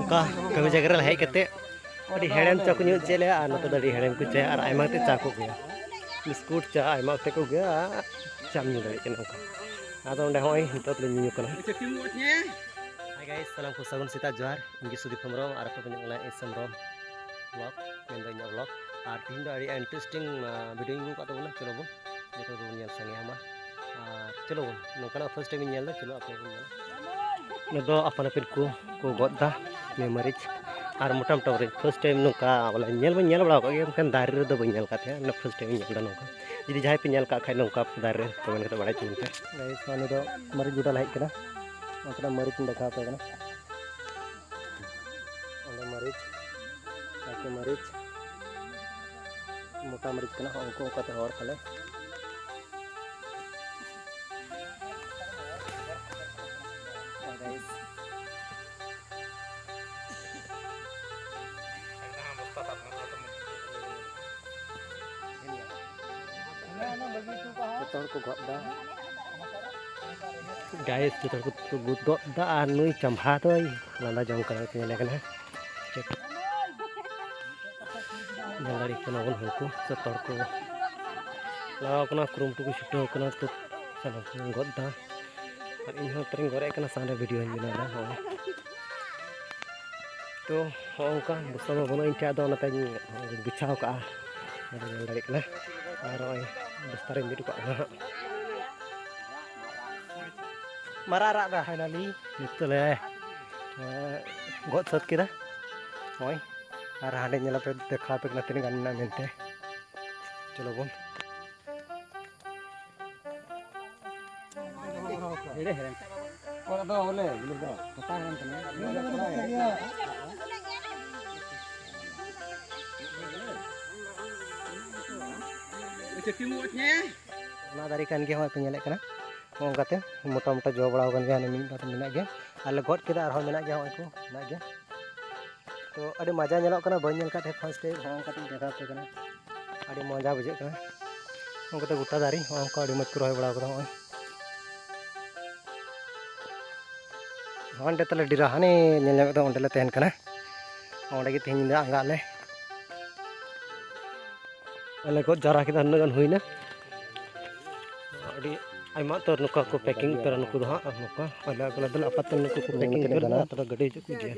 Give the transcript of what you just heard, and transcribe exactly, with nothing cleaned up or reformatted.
ᱚᱠᱟ ᱠᱟᱹᱢᱤ ᱡᱟᱭᱜᱟ ᱨᱮ ᱦᱮᱡ ᱠᱟᱛᱮ ᱟᱹᱰᱤ ᱦᱮᱲᱮᱢ ᱪᱟ ᱠᱚ ᱧᱩ ᱦᱚᱪᱚᱭᱮᱫ ᱞᱮᱭᱟ, ᱟᱨ ᱱᱚᱛᱮ ᱫᱚ ᱟᱹᱰᱤ ᱦᱮᱲᱮᱢ ᱠᱚ ᱪᱟᱭᱟ, ᱟᱨ ᱟᱭᱢᱟ ᱠᱟᱛᱮ ᱪᱟ ᱠᱚ ᱟᱹᱜᱩᱭᱟ, ᱵᱤᱥᱠᱩᱴ ᱪᱟ, ᱟᱭᱢᱟ ᱠᱟᱛᱮ ᱠᱚ ᱟᱹᱜᱩᱭᱟ, ᱟᱨ ᱪᱟᱢ ᱧᱩ ᱫᱟᱲᱮᱭᱟᱜ ᱠᱟᱱᱟ ᱚᱱᱠᱟ᱾ ᱟᱫᱚ ᱚᱸᱰᱮ ᱦᱚᱸᱜᱼᱚᱭ ᱱᱤᱛᱚᱜ ᱞᱮ ᱧᱩ ᱠᱟᱱᱟ᱾ Hi guys, ᱥᱟᱱᱟᱢ ᱠᱚ ᱥᱟᱹᱜᱩᱱ ᱥᱮᱛᱟᱜ ᱡᱚᱦᱟᱨ᱾ ᱤᱧ ᱜᱮ ᱥᱩᱫᱤᱯ ᱦᱮᱢᱵᱨᱚᱢ, ᱟᱨ ᱟᱯᱮ ᱯᱮ ᱧᱮᱞ ᱠᱟᱱᱟ ᱮᱥ ᱦᱮᱢᱵᱨᱚᱢ vlog, ᱢᱮᱱᱫᱚ ᱤᱧᱟᱹᱜ vlog᱾ ᱟᱨ ᱛᱤᱦᱤᱧ ᱫᱚ ᱟᱹᱰᱤ interesting, ᱟ, video ᱤᱧ ᱟᱹᱜᱩ ᱟᱠᱟᱫ ᱛᱟᱵᱚᱱᱟ᱾ ᱪᱚᱞᱚ ᱵᱚᱱ ᱡᱚᱛᱚ ᱵᱚᱱ ᱧᱮᱞ ᱥᱟᱸᱜᱮᱭᱟ ᱢᱟ᱾ ᱟᱨ ᱪᱚᱞᱚ ᱵᱚᱱ, ᱱᱚᱝᱠᱟᱱᱟᱜ first time ᱤᱧ ᱧᱮᱞ ᱮᱫᱟ᱾ ᱪᱚᱞᱚ ᱟᱯᱮ ᱵᱚᱱ ᱧᱮᱞᱟ᱾ ᱱᱤᱛ ᱫᱚ ᱟᱯᱟᱱ ᱟᱹᱯᱤᱱ ᱠᱚ, ᱠᱚ ᱜᱚᱫ ᱮᱫᱟ ᱱᱤᱭᱟᱹ ᱢᱟᱹᱨᱤᱪ᱾ ᱟᱨ ᱢᱚᱴᱟ ᱢᱚᱴᱟ ᱢᱟᱹᱨᱤᱪ first time ᱱᱚᱝᱠᱟ ᱵᱚᱞᱮ ᱧᱮᱞ ᱢᱟᱧ ᱧᱮᱞ ᱵᱟᱲᱟ ᱟᱠᱟᱫ ᱜᱮᱭᱟ, ᱢᱮᱱᱠᱷᱟᱱ ᱫᱟᱨᱮ ᱨᱮᱫᱚ ᱵᱟᱹᱧ ᱧᱮᱞ ᱟᱠᱟᱫ ᱛᱟᱦᱮᱸᱫ᱾ ᱚᱱᱟ first time ᱤᱧ ᱧᱮᱞ ᱮᱫᱟ ᱱᱚᱝᱠᱟ᱾ ᱡᱩᱫᱤ ᱡᱟᱦᱟᱸᱭ ᱯᱮ ᱧᱮᱞ ᱠᱟᱜ ᱠᱷᱟᱡ ᱱᱚᱝᱠᱟ ᱫᱟᱨᱮ ᱨᱮ, comment ᱠᱟᱛᱮ ᱵᱟᱲᱟᱭ ᱦᱚᱪᱚᱧ ᱯᱮ᱾ Guys, ᱱᱚᱣᱟ ᱱᱤᱛ ᱫᱚ ᱢᱟᱹᱨᱤᱪ ᱜᱚᱰᱟ ᱞᱮ ᱦᱮᱡ ᱠᱟᱱᱟ᱾ ᱚᱱᱛᱮᱱᱟᱜ ᱢᱟᱹᱨᱤᱪ ᱤᱧ ᱫᱮᱠᱷᱟᱣ ᱟᱯᱮ ᱠᱟᱱᱟ᱾ ᱚᱸᱰᱮ ᱢᱟᱹᱨᱤᱪ, ᱱᱟᱛᱮ ᱢᱟᱹᱨᱤᱪ, ᱢᱚᱴᱟ ᱢᱟᱹᱨᱤᱪ ᱠᱟᱱᱟ, ᱩᱱᱠᱩ ᱚᱱᱠᱟᱛᱮ ᱦᱚᱲ ᱛᱟᱞᱮ᱾ ᱡᱚᱛᱚ ᱦᱚᱲ ᱠᱚ ᱜᱚᱫ ᱮᱫᱟ᱾ Guys, ᱡᱚᱛᱚ ᱦᱚᱲ ᱠᱚ ᱜᱚᱫ ᱮᱫᱟ, ᱟᱨ ᱱᱩᱭ ᱪᱟᱢᱵᱷᱟ ᱫᱚᱭ ᱞᱟᱸᱫᱟ ᱡᱚᱝ ᱠᱟᱱᱟ, ᱧᱮᱞᱮ ᱠᱟᱱᱟ᱾ ᱧᱮᱞ ᱫᱟᱲᱮᱭᱟᱜ ᱠᱟᱱᱟ ᱵᱚᱱ, ᱩᱱᱠᱩ ᱡᱚᱛᱚ ᱦᱚᱲ ᱠᱚ ᱞᱟᱜᱟᱣ ᱠᱟᱱᱟ, ᱠᱩᱨᱩᱢᱩᱴᱩ ᱠᱚ ᱪᱷᱩᱴᱟᱹᱣ ᱠᱟᱱᱟ᱾ ᱛᱚ ᱥᱟᱱᱟᱢ ᱠᱚ ᱜᱚᱫ ᱮᱫᱟ, ᱟᱨ ᱤᱧ ᱦᱚᱸ ᱛᱟᱨᱤᱧ ᱜᱚᱫ ᱮᱫ ᱠᱟᱱᱟ, ᱥᱟᱶᱨᱮ video ᱦᱚᱸᱧ ᱵᱮᱱᱟᱣ ᱮᱫᱟ᱾ ᱦᱳᱭ, ᱛᱚ ᱦᱚᱸᱜᱼᱚ ᱱᱚᱝᱠᱟ ᱵᱚᱥᱛᱟ ᱢᱟ ᱵᱟᱹᱱᱩᱜ ᱤᱧ ᱴᱷᱮᱱ, ᱟᱫᱚ ᱚᱱᱟᱛᱮᱧ ᱵᱤᱪᱷᱟᱣ ᱠᱟᱜᱼᱟ, ᱧᱮᱞ ᱫᱟᱲᱮᱭᱟᱜ ᱠᱟᱱᱟ᱾ ᱟᱨ ᱱᱚᱜᱼᱚᱭ ᱵᱚᱥᱛᱟ ᱨᱮᱧ ᱵᱤᱫ ᱠᱟᱜ ᱠᱟᱱᱟ ᱦᱟᱸᱜ᱾ ᱢᱟᱨᱟᱜ ᱨᱟᱜ ᱮᱫᱟ᱾ Finally ᱱᱤᱛᱚᱜ ᱞᱮ, ᱮᱸ, ᱜᱚᱫ ᱥᱟᱹᱛ ᱠᱮᱫᱟ᱾ ᱱᱚᱜᱼᱚᱭ, ᱟᱨ ᱦᱟᱸᱰᱮ ᱧᱮᱞ ᱟᱯᱮ, ᱫᱮᱠᱷᱟᱣ ᱟᱯᱮ ᱠᱟᱱᱟ ᱛᱤᱱᱟᱹᱜ ᱜᱟᱱ ᱢᱮᱱᱟᱜᱼᱟ ᱢᱮᱱᱛᱮ᱾ ᱪᱚᱞᱚ ᱵᱚᱱ᱾ ᱚᱱᱟ ᱫᱟᱨᱮ ᱠᱟᱱ ᱜᱮᱭᱟ, ᱦᱚᱸᱜᱼᱚᱭ ᱯᱮ ᱧᱮᱞᱮᱫ ᱠᱟᱱᱟ᱾ ᱦᱚᱸᱜᱼᱚ ᱱᱚᱝᱠᱟᱛᱮ ᱢᱚᱴᱟ ᱢᱚᱴᱟ ᱡᱚ ᱵᱟᱲᱟᱣ ᱟᱠᱟᱱ ᱜᱮᱭᱟ, ᱦᱟᱱᱮ ᱢᱤᱫ ᱵᱟᱨ ᱢᱮᱱᱟᱜ ᱜᱮᱭᱟ᱾ ᱟᱨ ᱞᱮ ᱜᱚᱫ ᱠᱮᱫᱟ, ᱟᱨᱦᱚᱸ ᱢᱮᱱᱟᱜ ᱜᱮᱭᱟ, ᱦᱚᱸᱜᱼᱚᱭ ᱠᱚ ᱢᱮᱱᱟᱜ ᱜᱮᱭᱟ᱾ ᱛᱚ ᱟᱹᱰᱤ ᱢᱟᱡᱟ ᱧᱮᱞᱚᱜ ᱠᱟᱱᱟ, ᱵᱟᱹᱧ ᱧᱮᱞ ᱠᱟᱜ ᱛᱟᱦᱮᱸᱫ first time᱾ ᱦᱚᱸᱜᱼᱚ ᱱᱚᱝᱠᱟᱛᱮᱧ ᱫᱮᱠᱷᱟᱣ ᱟᱯᱮ ᱠᱟᱱᱟ, ᱟᱹᱰᱤ ᱢᱚᱡᱟ ᱵᱩᱡᱷᱟᱹᱜ ᱠᱟᱱᱟ᱾ ᱚᱱᱠᱟᱛᱮ ᱜᱚᱴᱟ ᱫᱟᱨᱮ ᱦᱚᱸᱜᱼᱚ ᱱᱚᱝᱠᱟ ᱟᱹᱰᱤ ᱢᱚᱡᱽ ᱠᱚ ᱨᱚᱦᱚᱭ ᱵᱟᱲᱟ ᱠᱟᱫᱟ᱾ ᱦᱚᱸᱜᱼᱚᱭ ᱦᱟᱸᱰᱮ ᱛᱟᱞᱮ ᱰᱮᱨᱟ, ᱦᱟᱱᱮ ᱧᱮᱞ ᱧᱟᱢᱮᱫ ᱫᱚ, ᱚᱸᱰᱮ ᱞᱮ ᱛᱟᱦᱮᱱ ᱠᱟᱱᱟ᱾ ᱚᱸᱰᱮ ᱜᱮ ᱛᱮᱦᱮᱧ ᱧᱤᱫᱟᱹ ᱟᱸᱜᱟᱜ ᱟᱞᱮ᱾ ᱟᱞᱮ ᱜᱚᱡ ᱡᱟᱣᱨᱟ ᱠᱮᱫᱟ, ᱱᱩᱱᱟᱹᱜ ᱜᱟᱱ ᱦᱩᱭᱱᱟ᱾ ᱟᱹᱰᱤ ᱟᱭᱢᱟ ᱩᱛᱟᱹᱨ ᱱᱚᱝᱠᱟ ᱠᱚ packing ᱩᱛᱟᱹᱨᱟ ᱱᱩᱠᱩ ᱫᱚ ᱦᱟᱸᱜ, ᱟᱨ ᱱᱚᱝᱠᱟ ᱟᱞᱮ ᱟᱹᱜᱩ ᱞᱮᱫᱟ ᱞᱮ ᱟᱯᱟᱛ ᱛᱮ ᱱᱩᱠᱩ ᱠᱚ packing ᱩᱛᱟᱹᱨ ᱮᱫᱟ, ᱛᱷᱚᱲᱟ ᱜᱟᱹᱰᱤ ᱦᱤᱡᱩᱜ ᱠᱚ ᱤᱫᱤᱭᱟ᱾